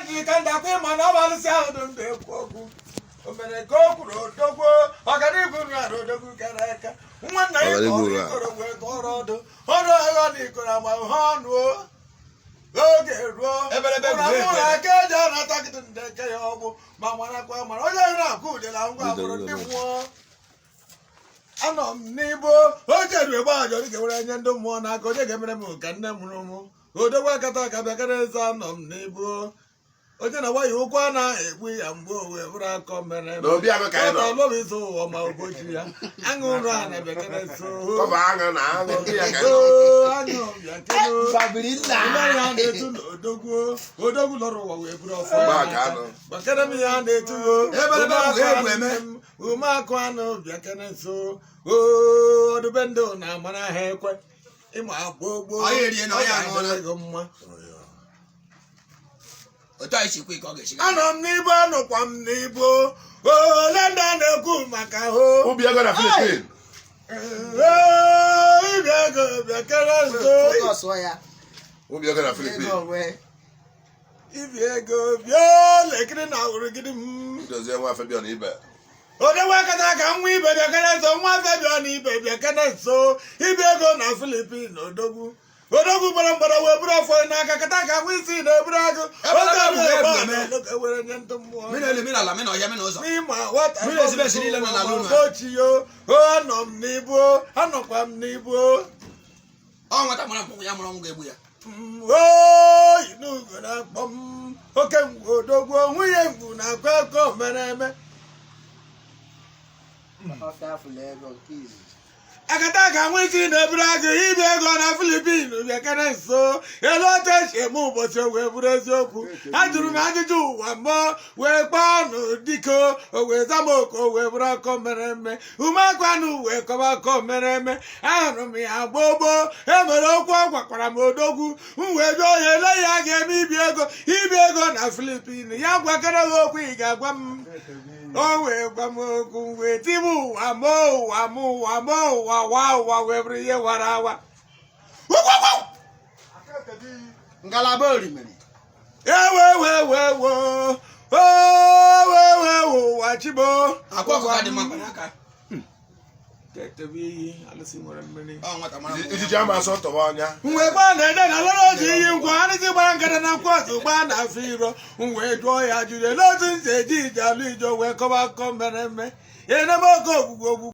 Jiri ka ndị akwa ịma na ọ bụ alụsị ahụ dị ndụ ekwu okwu. O mere ka o kwuru odogwu ọganihu rara odogwu kara aka nwa nna ya Ọganihu kọrọ rara. Ikoro wee tọrọ ọdụ ọdụ agha na ikoro agba ha ọnụ o. Oge ruo Ebelebe ụra bụ mụrụ ekwe. aka eji anata gị ndị eke ya ọgbụ ma marakwa mara onye na-akụ udela ngwa bụrụ ndị mmụọ. Anọ m n'igbo oche rue gba ajọ dịka were nye ndị mmụọ n'aka onye ga-emere m ka nne mụrụ m odogwu akata aka bịakara eze. Anọ m n'igbo onye na waya ụkwụ a na-egbu ya mgbe o wee bụrụ akọ mere eme. Na obi ahụ ka anyị nọ. Ọlọbụ ịzụ ụwa ma ụbọchị ya aṅụ ụra na bịakara nso. Kọba aṅụ na aṅụ obi ya ka anyị nọ. Oo, aṅụ bịakere. Babiri nna. Ile ya na-etu na odogwu odogwu lọrọ ụwa wee bụrụ ọfọ. Mgbe a ka anụ. Gbakere m ya na-etugo. Ebelebe bụ egwu eme. Ume akụ anụ bịakere nso. Oo, ọdụbe ndụ na-amara ha ekwe ịma gboo gboo. Onye erie na onye aṅụọla. Ọ ga-adịrị gị mma. Otu anyị si kwe ka ọ ga-esi. Anọ m n'ibo, anọkwa m n'ibo ole ndị a na-ekwu maka hụ. Ubi ego na Philippines. Ee, ibi ego bịakere nso. Focus ya. Ubi ego na Philippines. Ego onwe. Ibi ego bịa lekiri na wurugidi m. Dozie nwa Fabian ibe. Odogwu akata ka nwa ibe bịakere nso, nwa Fabian ibe bịakere nso, ibi ego na Filipin, odogwu odogwu gbara mgbara wee buru ọfọ n'aka kata ka nwa isi na-eburu agụ. Ebelebe Oge bụ ruo egwu ebe a eme. na-elo- ewere nye ndị mmụọ. Mmiri elu, mmiri ala, mmiri ọhịa, mmiri ụzọ. N'ịma nwata Mmiri ezigbo esi niile nọ n'ala unu a. Ochiyo o, anọ m n'ibu, anọkwa m n'ibu. Ọ nwata mara mkpụrụ ya mụrụ ọnwụ ga-egbu ya. Oyi n'ugo na-akpọ m oke ngwu odogwu nwunye ngwu na-akọ akọ mere eme. Ọfịa afụla ego nke izizi. Akata ka nwa isi na-eburu agụ ibi ego na Filipin bịakere nso elu otu esi eme ụbọchị o wee bụrụ eziokwu. Ajụrụ m ajụjụ ụwa mbọ wee kpọọ ọnụ dike o wee za m oku o wee bụrụ akọ mere eme ume akwanụ wee kọba akọ mere eme. Ahụrụ m ya gboo gboo e mere okwu ọ gwakwara m odogwu m wee jụọ ya ele ya ga-eme ibi ego na Filipin ya gwakere m okwu ị ga-agwa m o wee gwa m okwu m wee tibe ụwa m ụwa m ụwa m ụwa wa ụwa wee bụrụ ihe wara awa. Ngalaba orimiri. Ewewewewo owewe ụwa chibo. Akwa ọkụkọ dị mma mkpanaka. Ketebe iyi alụsị nwere mmiri. Ọ nwata mara mkpụrụ ya. Ijiji ama asọ tọwa ọnya. Mgbe gbaa na-ede na lọrọ otu iyi nkwụ arụsị gbara nkata na nkwụ ọzọ gbaa na afọ iro m wee jụọ ya jụrụ ele otu nsi eji ije alụ ijo wee kọba akụkọ mere eme eneme oge ogwugwu ogwugwu.